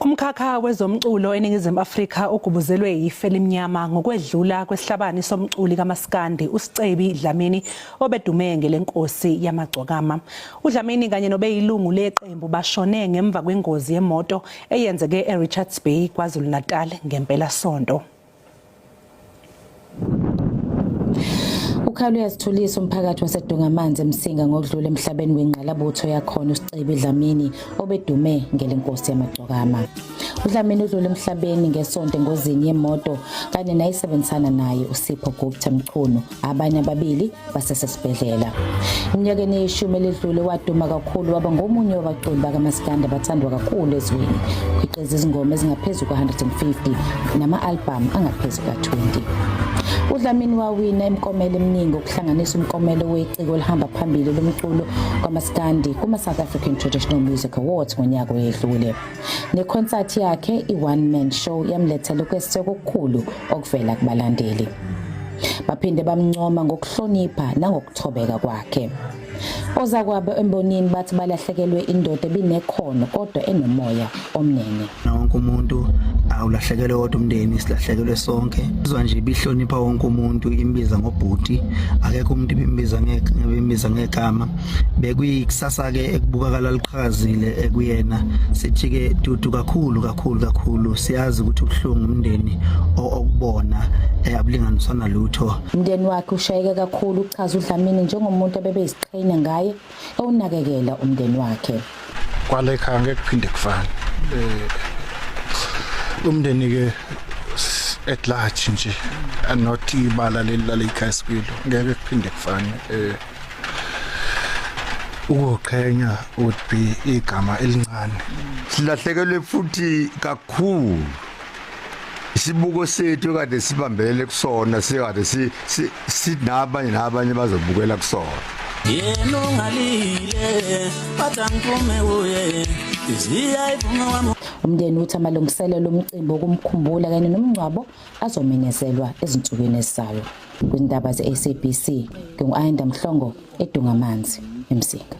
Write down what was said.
Umkhakha wezomculo eNingizimu Afrika ugubuzelwe yife elimnyama ngokwedlula kwesihlabani somculi kaMaskandi uSicebi Dlamini obedume ngelenkosi yamagcokama. UDlamini kanye nobeyilungu leqembu bashone ngemva kwengozi yemoto eyenzeke eRichards Bay KwaZulu-Natal ngempelasonto. Ukhalo uyazithulisa umphakathi waseDungamanzi eMsinga ngokudlula emhlabeni wengqalabutho yakhona uSicebi Dlamini obedume ngelenkosi yamagcokama. UDlamini udlule emhlabeni ngesonto engozini yemoto kanye nayisebenzisana naye uSipho Gupta Mchunu abanye ababili basesesibhedlela. Eminyakeni eyishumi eledlule waduma kakhulu waba ngomunye wabaculi bakamaskandi abathandwa kakhulu ezweni. Ukhiqiza izingoma ezingaphezu kwa-150 nama-albhamu angaphezu kuka-20. UDlamini wawina imiklomelo eminingi okuhlanganisa umklomelo weciko olihamba phambili lomculo kwamaskandi kuma-South African Traditional Music Awards ngonyaka oyedlule. Nekhonsathi yakhe i-One Man Show yamlethela ukweseka okukhulu okuvela kubalandeli. Baphinde bamncoma ngokuhlonipha nangokuthobeka kwakhe. Ozakwabo embonini bathi balahlekelwe indoda ebinekhono kodwa enomoya omnene. Wonke umuntu awulahlekelwe kodwa umndeni silahlekelwe sonke. Izwa nje ibihlonipha wonke umuntu imbiza ngobhuti akekho umuntu ibimbiza ngebimbiza ngegama. Bekuyikusasa ke ekubukakala liqhakazile ekuyena sithi ke dudu kakhulu kakhulu kakhulu siyazi ukuthi ubuhlungu umndeni okubona abulinganiswa nalutho. Umndeni wakhe ushayeke kakhulu uchaza uDlamini njengomuntu abebeziqhenya ngaye ewunakekela umndeni wakhe. Kwala ekhaya ngeke kuphinde kufane. Umndeni ke at large nje and not ibala leli lale ekhaya sikwilo ngeke kuphinde kufane. Ukuqhenya would be igama elincane. Silahlekelwe futhi kakhulu isibuko sethu kade sibambelele kusona sikade sinabanye nabanye bazobukela kusona. Yena ungalile bathi angiphume kuye iziya iphume wami. Umndeni uthi amalungiselelo omcimbi okumkhumbula kanye nomngcwabo azomenyezelwa ezinsukwini ezizayo. Kwindaba ze-SABC, ngingu-Ayanda Mhlongo eDungamanzi, eMsinga.